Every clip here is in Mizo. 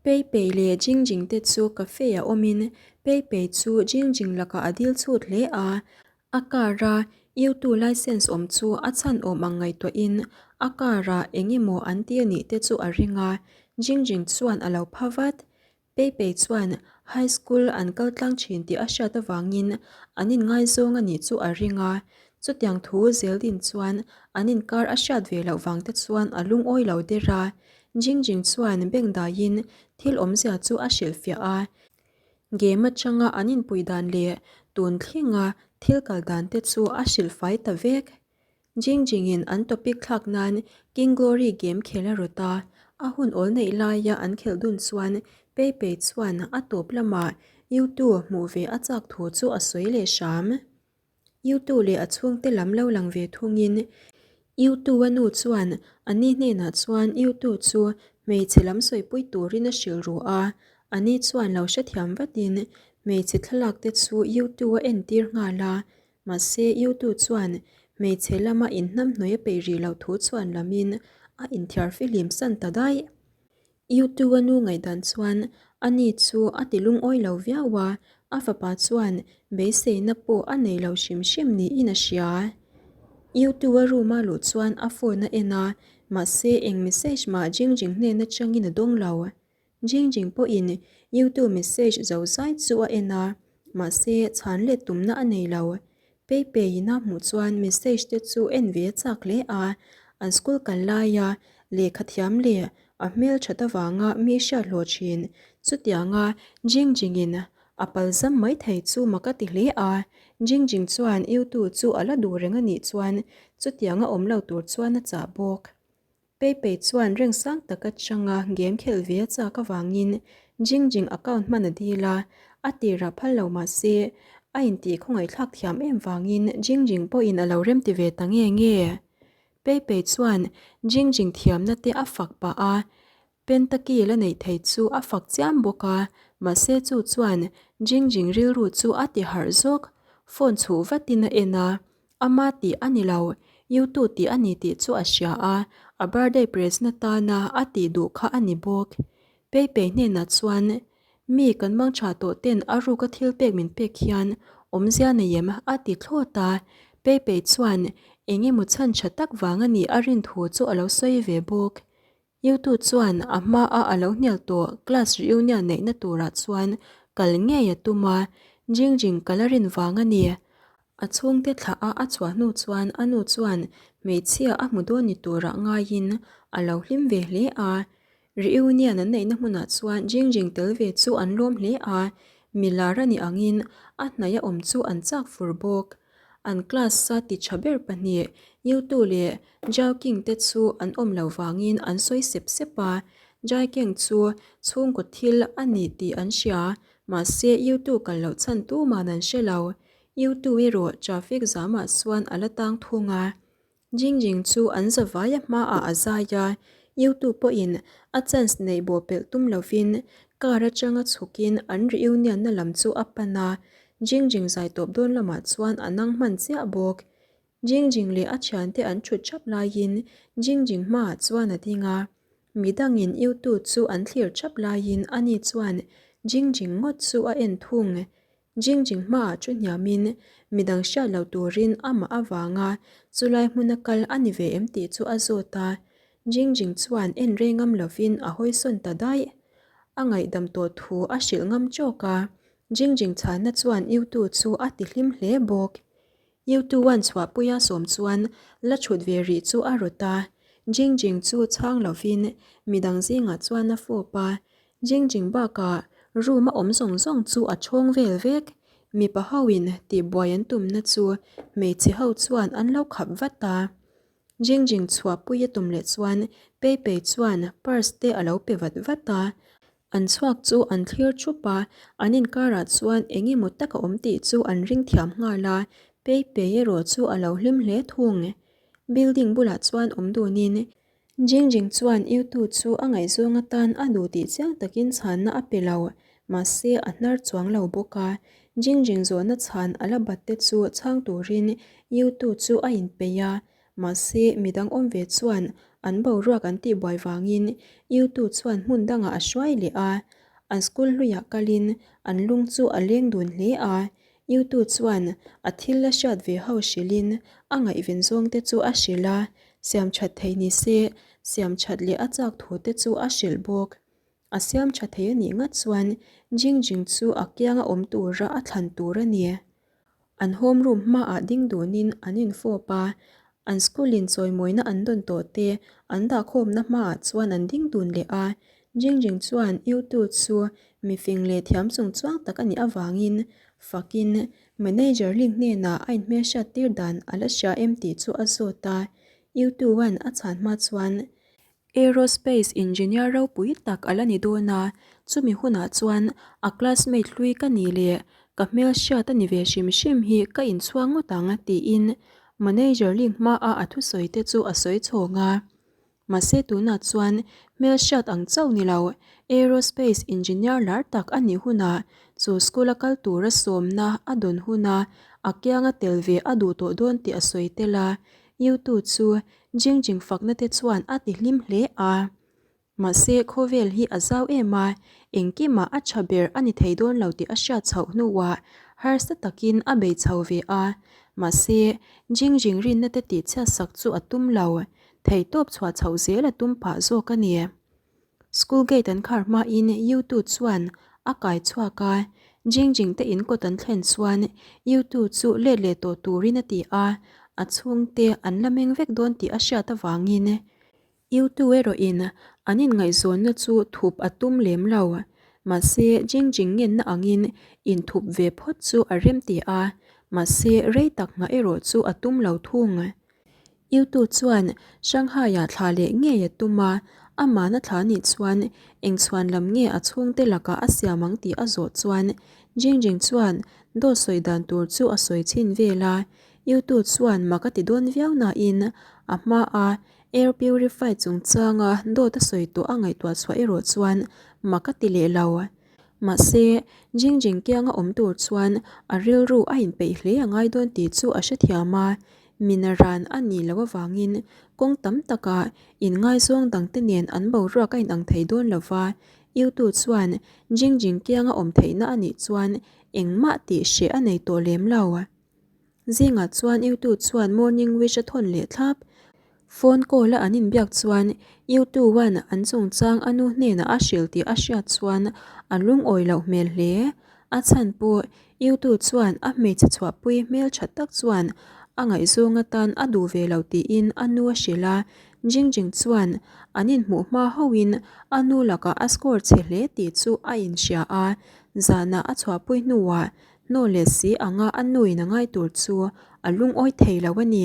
Pei Pei leh Jing Jing te chu cafe ah awmin Pei Pei chu Jing Jing lakah a dil chhut hle a. A car a U2 license awm chu a chhan awm ang ngaihtuahin a car ah eng emaw an ti a nih te chu a ring a, Jing Jing chuan a lo pha vat. Pei Pei chuan high school an kal tlang thin tih a hriat avangin an inngaizawng a nih chu a ring a, chutiang thu zel din chuan an inkar a hriat ve loh vang te chuan a lungawi lo der a. Jing Jing chuan beng daiin thil awmzia chu a hrilhfiah a. Game atanga an inpui dan leh tun thlenga thil kal dan te chu a hrilh fai ta vek. Jing Jing-in an topic thlak nan King Glory game khel a rawt a, a hun awl neih laia an khelh dun chuan Pei Pei chuan a tawp lamah U2 hmuh ve a chak thu chu a sawi leh hram. U2 leh a chhungte lam lo lang ve thungin U2 a nu chuan a ni hnenah chuan U2 chu hmeichhe lam sawipui turin a hrilh ru a, a ni chuan lo hrethiam vatin hmeichhe thlalak te chu U2 a entir nghal a, mahse U2 chuan hmeichhe lama inhnamhnawih a peih rih loh thu chuan lamin a inthiar fihlim san ta daih. U2 a nu ngaihdan chuan a ni chu a ti lungawi lo viau a, a fapa chuan beiseina pawh a nei lo hrim hrim niin a hria. U2 a room a luh chuan a phone a en a, mahse eng message mah Jing Jing hnen atangin a dawng lo. Jing Jing pawhin U2 message zo zai chu a en a, mahse chhan let tumna a nei lo. Pei Pei in a hmuh chuan message te chu en ve a chak hle a, an school kal laia lehkha thiam leh a hmel that avanga mi hriat hlawh thin. Chutianga Jing Jing in a pal zam mai thei chu mak a ti hle a, Jing Jing chuan Yutu chu a la duh reng a nih chuan chutianga awm lo tur chuan a chah bawk. Pei Pei chuan reng sang tak atanga game khelh ve a chak avangin Jing Jing account hman a dil a, a tirah phal lo mah se a intih khawngaihthlak thiam em vangin Jing Jing pawhin a lo remti ve ta nge nge. Pei Pei chuan Jing Jing thiamna te a fak pah a, Pentaki la neih thei chu a fak chiam bawk a, mahse chu chuan Jing Jing rilru chu a ti harh zawk. Phone chhuh vatin a en a, ama tih a ni lo, Yutu tih a ni tih chu a hria a, a birthday present atana a tih duh kha a ni bawk. Pei Pei hnenah chuan, Mi kan mang tha tawh ten a ruka thil pek min pek hian awmzia nei em? a ti thlawt a. Pei Pei chuan eng emaw chhan tha tak vang a nih a rin thu chu a lo sawi ve bawk. Yutu chuan a hmaa a lo hnial tawh class reunion neihna turah chuan kal ngei a tum a, Jing Jing kal a rin vang a ni. A chhungte thlah a a chhuah hnu chuan a nu chuan hmeichhia a hmu dawn ni turah ngaiin a lo hlim ve hle a. Reunion an neihna hmunah chuan Jing Jing tel ve chu an lawm hle a, milar a nih angin a hnaih a awm chu an chak fur bawk. An class a ti tha ber pahnih, Yutu leh Jiao King te chu an awm lo vangin an sawi sep sep a, Jai Keng chu chhungkaw thil a ni tih an hria, mahse Yutu kal loh chhan tuman an hre lo. Yutu erawh traffic zamah chuan a la tang thung a. Jing Jing chu an zavai a hmaah a zai a, Yutu pawhin a chance neih bawh pelh tum lovin car atanga chhukin an reunion na lam chu a pan a, Jing Jing zai tawp dawn lamah chuan a nang hman chiah bawk. Jing Jing leh a thiante an thut thap laiin Jing Jing hmaah chuan a ding a, midangin Yutu chu an thlir thap laiin ani chuan Jing Jing ngawt chu a en thung. Jing Jing hmaah thu hniamin midang hriat lo turin amah avanga chulai hmuna kal a ni ve em tih chu a zawt a, Jing Jing chuan en rei ngam lovin a hawisawn ta daih. A ngaihdam tawh thu a hrilh ngam chawk a, Jing Jing chhanna chuan Yutu chu a ti hlim hle bawk. Yutu-a'n chhuahpuia sawm chuan la thut ve rih chu a rawt a, Jing Jing chu chhang lovin midang zingah chuan a fawp a, Jing Jing bakah room a awm zawng zawng chu a chhawng vel vek. Mipa hoin tihbuai an tumna chu hmeichhe ho chuan an lo khap vat a. Jing Jing chhuahpui a tum leh chuan Pei Pei chuan purse te a lo pe vat vat a. An chhuak chu an thlir thup a, an inkarah chuan eng emaw tak a awm tih chu an ring thiam nghal a, Pei Pei erawh chu a lo hlim hle thung. Building bulah chuan awm dunin Jing Jing chuan Yutu chu a ngaihzawng atan a duh tih chiang takin chhanna a pe lo, mahse a hnar chuang lo bawk a. Jing Jing zawhna chhan a la bat te chu chhang turin Yutu chu a inpeih a. Mahse, midang awm ve chuan an boruak an tihbuai vangin Yutu chuan hmun dangah a hruai leh a. An school hluiah kalin an lung chu a leng dun hle a. Yutu chuan a thil la hriat ve ho hrilhin a ngaihven zawng te chu a hrilh a, siam that thei ni se siam that leh a chak thu te chu a hrilh bawk. A siam tha thei a nih ngat chuan Jing Jing chu a kianga awm tura a thlan tur a ni. An home room hmaah ding dunin an infawp a, an school in chawimawina an dawn tawh te an dahkhawmna hmaah chuan an ding dun leh a. Jing Jing chuan Yutu chu mifing leh thiam chung chuang tak a nih avangin fakin manager Ling hnenah a inhmelhriat tir dan a la hria em tih chu a zawt a. Yutu-a'n a chhan hma chuan Aerospace engineer ropui tak a la ni dawn a, chumi hunah chuan a classmate hlui ka ni leh ka hmelhriat a ni ve hrim hrim hi ka inchhuang ngawt ang tiin manager link hmaa a thusawi te chu a sawi chhawng a. Mahse tunah chuan hmelhriat ang chauh ni lo aerospace engineer lar tak a nih hunah chu school a kal tura sawmna a dawn huna a kianga tel ve a duh tawh dawn tih a sawi tel a, Yutu chu Jingjing fakna te chuan a ti hlim hle a. Mahse, khawvel hi a zau em a, engkimah a tha ber a ni thei dawn lo tih a hriat chhoh hnuah harsa takin a bei chho ve a. Mahse, Jingjing rinna te tihchhiat sak chu a tum lo, theihtawp chhuah chhoh zel a tum phah zawk a ni. School gate an khar hmain Yutu chuan a kai chhuak a, Jingjing te in kawt an thlen chuan Yutu chu let leh tawh turin a ti a, a chhungte an la meng vek dawn tih a hriat avangin Yutu erawhin an inngaihzawnna chu thup a tum lem lo. Mahse, Jingjing ngenna angin inthup ve phawt chu a rem ti a, mahse rei tak nghah erawh chu a tum lo thung. Yutu chuan Shanghai-ah thla leh ngei a tum a, amahna thla nih chuan eng chhuan lam nge a chhungte lakah a siam ang tih a zawh chuan Jingjing chuan dawt sawi dan tur chu a sawi chhin vel a, Yutu chuan mak a ti dawn viau nain a hmaa air purify chungchanga dawt a sawi tawh a ngaihtuah chhuah erawh chuan mak a ti leh lo. Mahse, Jingjing kianga awm tur chuan a rilru a inpeih hle a ngai dawn tih chu a hrethiam a, Minaran a nih loh avangin kawng tam takah inngaizawng dangte nen an boruak a inang thei dawn lo va, Yutu chuan Jingjing kianga awm theihna a nih chuan engmah tih hreh a nei tawh lem lo. Zingah chuan Yutu chuan morning wish a thawn leh thlap. Phone call a an inbiak chuan Yutu-a'n an chungchang a nu hnenah a hrilh tih a hriat chuan a lungawi loh hmel hle. A chhan pawh Yutu chuan a hmeichhe chhuahpui hmel tha tak chuan a ngaihzawng atan a duh ve lo tiin a nu a hrilh a, Jingjing chuan an inhmuh hma hauhin a nu lakah a score chhe hle tih chu a inhria a, zanah a chhuahpui hnuah hnaw leh si anga a nuin a ngai tur chu a lungawi thei lo a ni.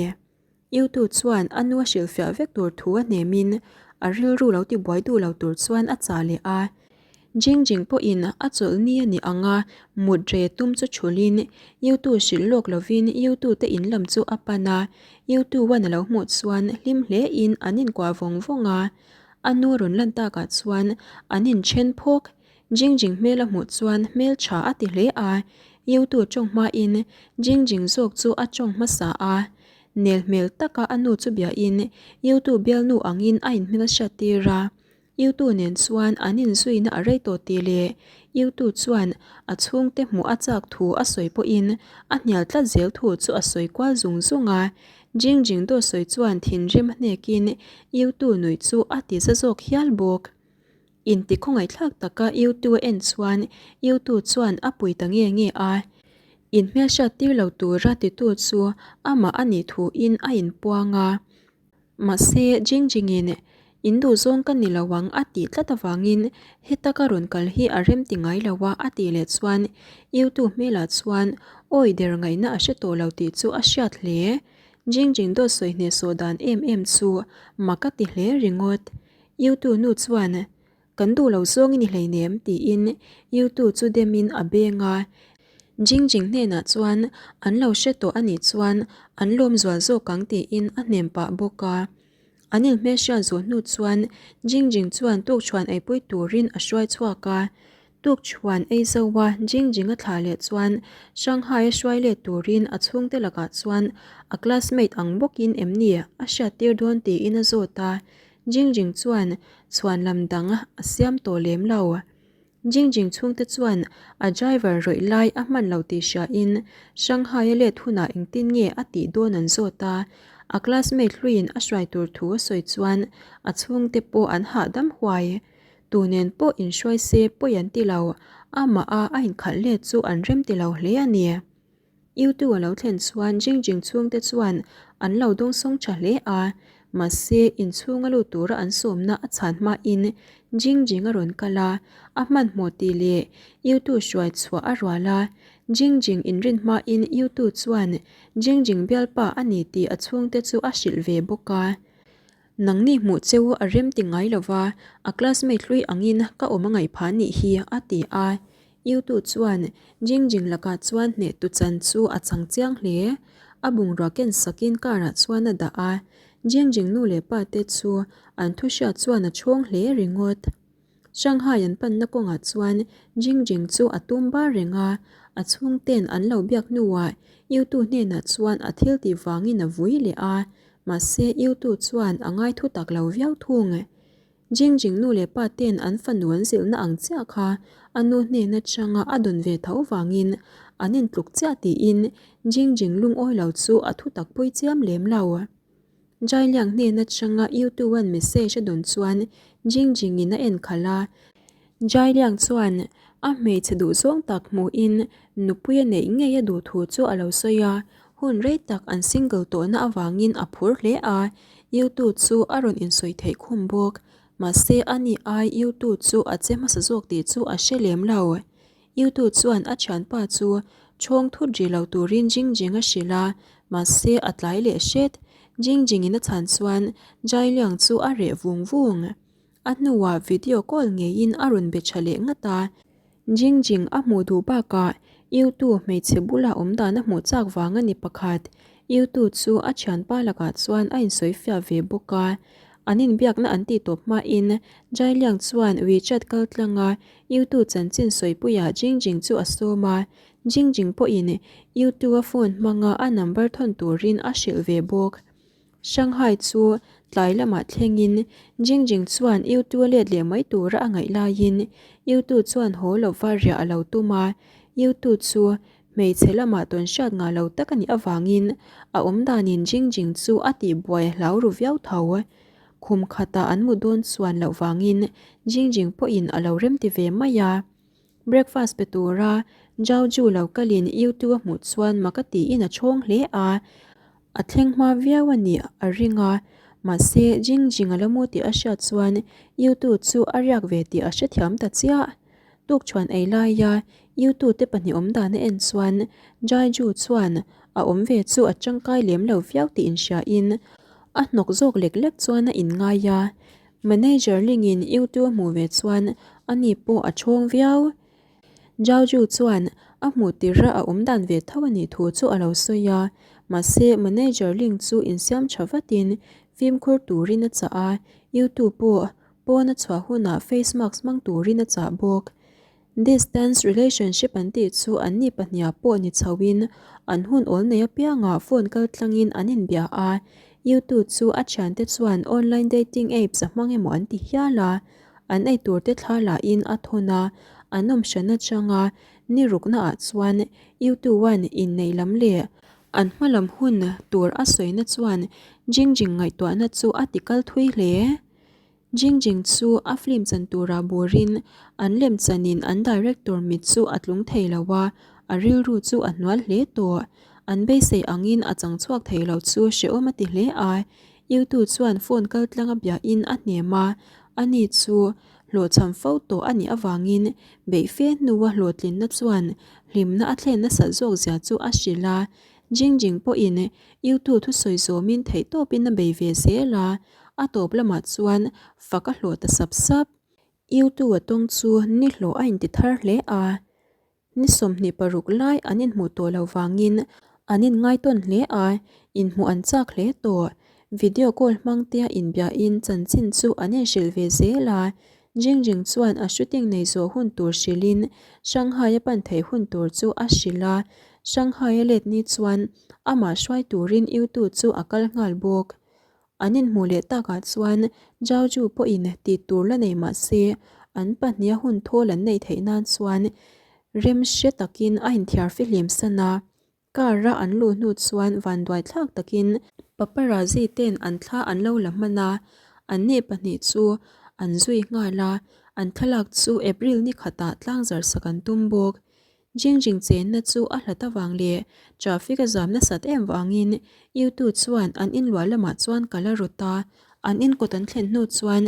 Yutu chuan a nu a hrilhfiah vek tur thu a hnemin a rilru lo tibuai duh lo tur chuan a chah leh a. Jingjing pawhin a chawlh ni a nih anga mut re tum chu thulhin Yutu hrilh lawk lovin Yutu te in lam chu a pan a, Yutu one a lo hmuh chuan hlim hlein an inkuah vawng vawng a. A nu rawn lan takah chuan an inthen phawk. Jingjing hmel a hmuh chuan hmel tha a ti hle a, Yutu tawng hmain Jingjing zawk chu a tawng hmasa a. Nel hmel taka a nu chu biain Yutu bialnu angin a inhmel hriat tir a. Yutu nen chuan an inzuina a rei tawh tih leh Yutu chuan a chhungte hmuh a chak thu a sawi pawhin a hnial tlat zel thu chu a sawi kual zung zung a. Jingjing dawt sawi chuan thinrim hnekin Yutu nuih chu a ti za zawk hial bawk. Inti khawngaihthlak taka Yutu a en chuan Yutu chuan a pui ta nge nge a, inhmelhriat tir lo tura titu chu amah a nih thuin a inpuang a. Mahse, Jingjingin, In duhzawng ka ni lo ang a tih tlat avangin heta ka rawn kal hi a rem ti ngai lo a a tih leh chuan Yutu hmelah chuan awi der ngaihna a hre tawh lo tih chu a hriat hle. Jingjing dawt sawi hnehsawh dan em em chu mak a ti hle ringawt. Yutu nu chuan, Kan duh lo zawng i ni hleinem, tiin Yutu chu demin a beng a. Jingjing hnenah chuan an lo hre tawh a nih chuan an lawm zual zawk ang tiin a hnem pah bawk a. An inhmelhriat zawh hnu chuan Jingjing chuan tukṭhuan eipui turin a hruai chhuak a. Tukchhuan ei zo a Jingjing a thlah leh chuan Shanghai a hruai let turin a chhungte lakah chuan a classmate ang bawkin em ni a hriattir dawn tiin a zawt a, Jingjing chuan chhuan lam dang a siam tawh lem lo. Jingjing chhungte chuan a driver rawih lai a hman lo tih hriain Shanghai a let hunah engtin nge a tih dawn an zawt a, a classmate hluiin a hruai tur thu a sawi chuan a chhungte pawh an hahdam huai. Tu nen pawh inhruai se pawi an ti lo, amah a a inkhalh let chu an rem ti lo hle a ni. Yutu a lo thlen chuan Jingjing chhungte chuan an lo dawngsawng tha hle a, mahse inchhunga lut tura an sawmna a chhan hmain Jingjing a rawn kal a, a hmanhmawh tih leh Yutu hruai chhuah a rual a, Jingjing inrin hmain Yutu chuan Jingjing bialpa a ni tih a chhungte chu a hrilh ve bawk a. Nangni hmuh cheu a rem ti ngai lova, a classmate hlui angin ka awm a ngaih phah nih hi, a ti a. Yutu chuan Jingjing lakah chuan hneh tu chan chu a chang chiang hle. A bungrua ken sakin car ah chuan a dah a. Jingjing nu leh pa te chu an thu hriat chuan a chhawng hle ringawt. Shanghai an panna kawngah chuan Jingjing chu a tum bar reng a, a chhungten an lo biak hnuah Yutu hnenah chuan a thil tih vangin a vui leh a, mahse Yutu chuan a ngai thu tak lo viau thung. Jingjing nu leh pa ten an fanu an zilhna ang chiah kha a nu hnen atanga a dawn ve tho vangin an intluk chiah tiin Jingjing lungawi lo chu a thu tak pui chiam lem lo. Jailiang hnen atanga Yutu-a'n message a dawn chuan Jingjing-in a en khalh a. Jailiang chuan a hmeichhe duhzawng tak hmuhin nupui a neih ngei a duh thu chu a lo sawi a, hun rei tak an single tawhna avangin a phur hle a, Yutu chu a rawn insawi theih khum bawk. Mahse ani ai Yutu chu a che hmasa zawk tih chu a hre lem lo. Yutu chuan a thianpa chu chhawng thut ri lo turin Jingjing a hrilh a, mahse a tlai leh hret. Jingjing-in a chhan chuan Jailiang chu a reh vung vung. A hnuah video call ngeiin a rawn be tha leh ngat a. Jingjing a hmuh duh bakah Yutu hmeichhe bula awm dan a hmuh chak vang a ni pakhat. Yutu chu a thianpa lakah chuan a insawi fiah ve bawk a. An inbiakna an tih tawp hmain Jailiang chuan WeChat kal tlanga Yutu chanchin sawipuiah Jingjing chu a sawm a, Jingjing pawhin Yutu-a phone hmanga a number thawn turin a hrilh ve bawk. Shanghai chu tlai lamah thlengin Jingjing chuan Yutu-a let leh mai tura a ngaih laiin Yutu chuan haw lova riah a lo tum a, Yutu chu hmeichhe lamah tawn hriat ngah lo tak a nih avangin a awmdanin Jingjing chu a tihbuai a hlau ru viau tho. Khum khatah an mu dawn chuan loh vangin Jingjing pawhin a lo remti ve mai a. Breakfast pe tura Zhao Ju lo kalin Yutu a hmuh chuan mak a tiin a chhawng hle a. A thleng hma viau a nih a ring a, mahse Jingjing a la mu tih a hriat chuan Yutu chu a riak ve tih a hrethiam ta chiah. Tukchhuan ei laia Yutu te pahnih awm dan a en chuan Jaiju chuan a awm ve chu a tangkai lem lo viau tih inhriain a hnawk zawk lek lek chuan a inngai a. Manager Lingin Yutu a hmuh ve chuan ani pawh a chhawng viau. Jaoju chuan a hmuh tirha a awm dan ve tho a nih thu chu a lo sawi a, mahse manager Ling chu insiam tha vatin fimkhur turin a chah a, Yutu pawh Pawn a chhuah hunah face mask hmang turin a chah bawk. Distance relationship an tih chu an ni pahniha pawh ni chhoin an hun awl nei apiangah phone kal tlangin an inbia a, Yutu chu a thiante chuan online dating apps a hmang emaw an ti hial a, an eitur te thla lahin a thawn a, an awm hran atanga ni rukna ah chuan Yutu one inneih lam leh an hma lam hun tur a sawina chuan Jingjing ngaihtuahna chu a ti kal thui hle. Jingjing chu a film chan turah burin an lem chanin an director mit chu a tlung thei lo a, a rilru chu a hnual hle tawh. An beisei angin a chang chhuak thei lo chu hrehawm a ti hle a, Yutu chuan phone kal tlang a biahin a hnem a, ani chu hlawhchham fo tawh a nih avangin beih fe hnua hlawhtlinna chuan hlimna a thlen nasat zawk zia chu a hrilh a, Jingjing pawhin Yutu thusawi zawmin theihtawpin a bei ve zel a, A tawp lamah chuan fak a hlawh ta sap sap. Yutu a tawng chu ni hlawh a inti thar hle a, ni 26 lai an inhmuh tawh lo vangin an inngaitawn hle a, inhmuh an chak hle tawh. Video call hmang tea inbiahin chanchin chu an inhrilh ve zel a. Jingjing chuan a shooting nei zawh hun tur hrilhin Shanghai a pan theih hun tur chu a hrilh a, Shanghai a let ni chuan amah hruai turin Yutu chu a kal nghal bawk. An inhmuh leh takah chuan Zhao Ju pawhin tih tur la nei mah se an pahniha hun thawl an neih theih nan chuan rem hre takin a inthiar fihlim san a. Car a an luh hnu chuan vanduai thlak takin paparazzi ten an thla an lo la hman a, an ni pahnih chu an zui nghal a, an thlalak chu April ni khatah tlangzar sak an tum bawk. Jingjing chenna chu a hlat avang leh traffic a zam nasat em vangin Yutu chuan an inluah lamah chuan kal a rawt a, an inkawt an thlen hnu chuan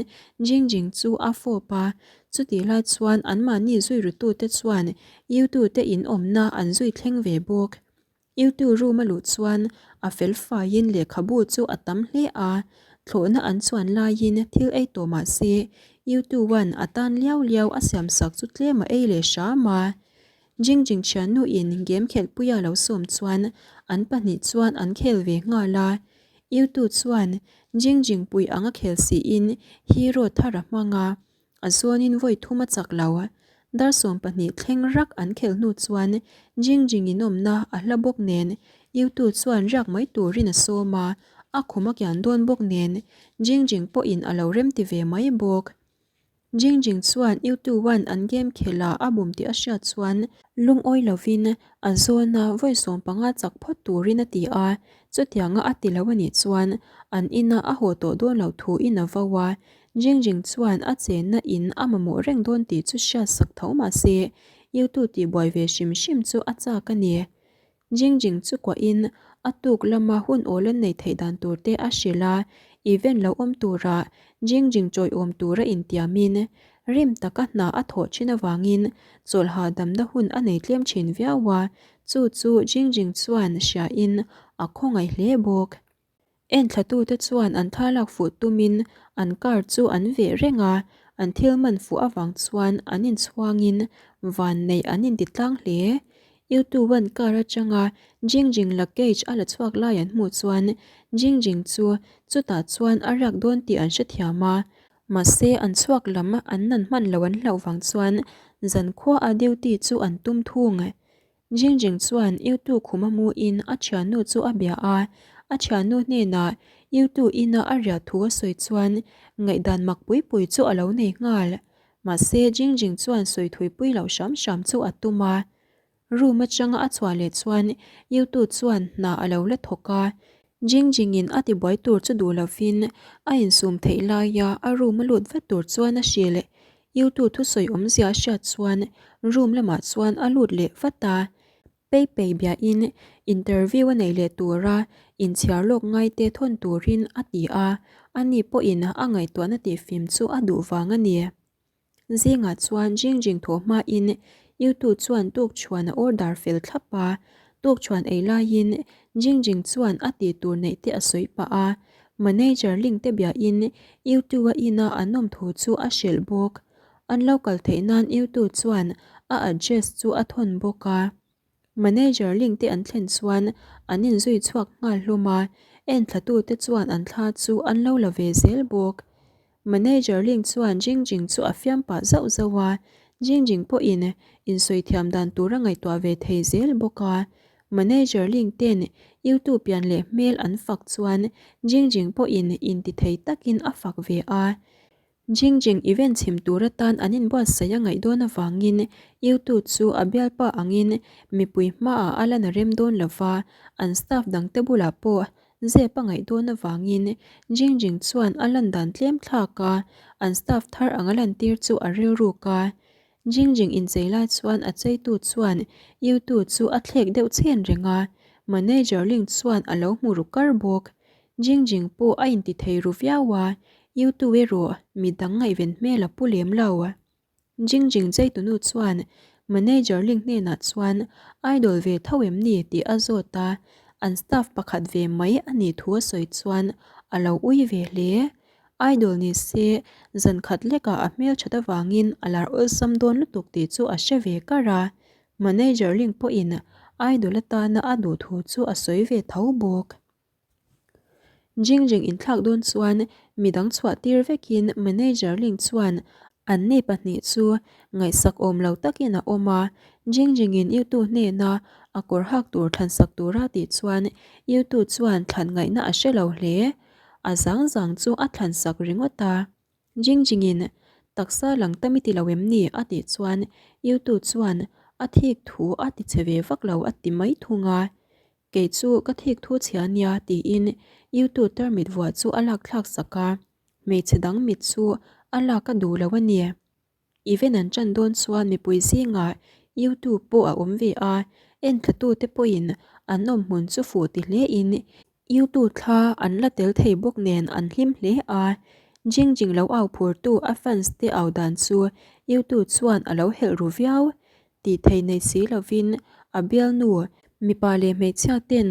Jingjing chu a fawp a, Chutih lai chuan anmahni zui rutute chuan Yutu te in awmna an zui thleng ve bawk. Yutu room a luh chuan a fel faiin lehkhabu chu a tam hle a, thlawhna an chuan laiin thil ei tawh mah se Yutu one a tan liau liau a siamsak chu tlem a ei leh hram a. Jingjing thiannu in game khelhpuia lo sawm chuan an pahnih chuan an khel ve nghal a. Yutu chuan Jingjing pui anga khel siin hero thar a hmang a. A zawnin vawi thum a chak lo. Dar 12 thleng rak an khelh hnu chuan Jingjing in awmna a hla bawk nen Yutu chuan riak mai turin a sawm a, a khum a kian dawn bawk nen Jingjing pawhin a lo remti ve mai bawk. Jingjing chuan Yutu one an game khelh ah a bum tih a hriat chuan lungawi lovin a zawna vawi 15 chak phawt turin a ti a, chutianga a ti lo a nih chuan an inah a haw tawh dawn lo thuin a vo a, Jingjing chuan a chenna in a mamawh reng dawn tih chu hriat sak tho mah se, Yutu tihbuai ve hrim hrim chu a chak a ni. Jingjing chu kuahin a tuk lama hun awl an neih theih dan tur te a hrilh a, event lo awm tura Jingjing chawiawm tura intiamin rim taka hna a thawh thin avangin chawlh hahdamna hun a nei tlem thin viau a, chu chu Jingjing chuan hriain a khawngaih hle bawk. Enthlatute chuan an thlalak fuh tumin an car chu an veh reng a, an thil man fuh avang chuan an inchhuangin vanneih an inti tlang hle. Yutu-a'n car atanga Jingjing luggage a la chhuak lai an hmuh chuan Jingjing chu chutah chuan a riak dawn tih an hrethiam a, mahse an chhuak lam an nan hman lo an hlauh vang chuan zankhua a duty chu an tum thung. Jingjing chuan Yutu khuma muin a thiannu chu a bia a, a thiannu hnenah Yutu ina a riah thu a sawi chuan ngaihdan mak pui pui chu a lo nei nghal. Mahse Jingjing chuan sawi thui pui loh hram hram chu a tum a. Room atanga a chhuah leh chuan Yutu chuan hna a lo la thawk a, Jingjingin a tibuai tur chu duh lovin a insum theih laia a room a lut vat tur chuan a hrilh. Yutu thusawi awmzia a hriat chuan room lamah chuan a lut leh vat a. Pei pei biahin interview a nei leh tura inchhiar lawk ngaite thawn turin a ti a, ani pawhin a ngaihtuahna tihfim chu a duh vang a ni. Zingah chuan Jingjing thawh hmain Yutu chuan tukchhuan a order fel thlap a, tukchhuan ei laiin Jingjing chuan a tih tur neih te a sawi pah a, manager link te biain Yutu-a ina an awm thu chu a hrilh bawk. An lo kal theih nan Yutu chuan a address chu a thawn bawk a. Manager link te an thlen chuan an inzui chhuak nghal hlawm a, enthlatute chuan an thla chu an lo la ve zel bawk. Manager Ling chuan Jingjing chu a fiam pah zauh zauh a, Jingjing pawhin insawi thiam dan tur a ngaihtuah ve thei zel bawk a. Manager Ling ten YouTube pian leh hmel an fak chuan Jingjing pawhin inti thei takin a fak ve a. Jingjing event chhim tur atan an inbuatsaih a ngaih dawn avangin YouTube chu a bialpa angin mipui hmaah a la na rem dawn lova, an staff dangte bulah pawh Zep a ngaih dawn avangin Jingjing chuan a lan dan tlem thlak a, an staff thar ang a lantir chu a rilruk a. Jingjing inchei lai chuan a cheitu chuan Yutu chu a thlek deuh chhen reng a, manager Ling chuan a lo hmu ru kar bawk. Jingjing pawh a inti thei ru viau a, Yutu erawh midang ngaihven hmel a pu lem lo. Jingjing Chaitunu chuan manager Ling hnenah chuan idol ve tho em ni tih a zawt a, an staff pakhat ve mai a nih thu a sawi chuan a lo ui ve hle. Idol ni se zan khat lekah a hmelthat avangin a lar awlsam dawn lutuk tih chu a hre ve kar a, manager Ling pawhin idol atana a duh thu chu a sawi ve tho bawk. Jingjing inthlak dawn chuan midang chhuah tir vekin manager Ling chuan. Anni pahnih chu ngaihsak awm lo takin a awm a, Jingjingin Yutu hnena a kawr hak tur thlansak tura tih chuan Yutu chuan thlan ngaihna a hre lo hle. A zang zang chu a thlansak ringawt a. Jingjingin, Taksa lang tam i ti lo em ni? a tih chuan Yutu chuan a thik thu a ti che ve vak lo a ti mai thung a. Kei chu ka thik thu chhia nia tiin Yutu tarmit vuah chu a lak thlak sak a. Hmeichhe dang mit chu a lak a duh lo a ni. Event an ṭan dawn chuan mipui zingah YouTube pawh a awm ve a, enthlatute pawhin an awm hmun chu fuh ti hlein YouTube thla an la tel thei bawk nen an hlim hle a. Jing Jing lo au phurtu a fans te au dan chu YouTube chuan a lo helh ru viau. Tih thei nei si lovin a bialnu mipa leh hmeichhia ten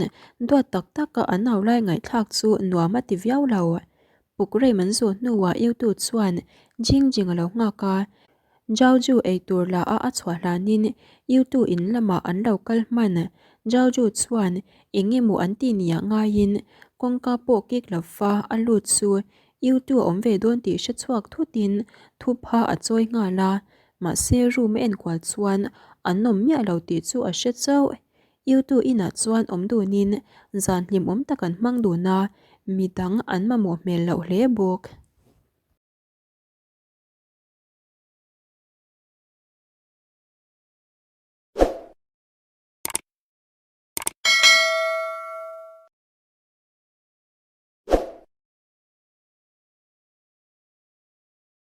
duat tak taka an au lai ngaihthlak chu nuam a ti viau lo. Puk rei man zawh hnuah Yutu chuan Jing Jing a lo nghak a, Jiaoju ei tur la a a chhuah hlanin Yutu in lamah an lo kal hman. Jiaoju chuan eng emaw an tih nia ngaiin kawngka pawh kik lova a lut chu Yutu a awm ve dawn tih hre chhuak thutin thupha a chawi nghal a, mahse room a enkual chuan an awm miah lo tih chu a hre chauh. Yutu inah chuan awm dunin zan hlimawm tak an hmang dun a, midang an mamawh hmel loh hle bawk.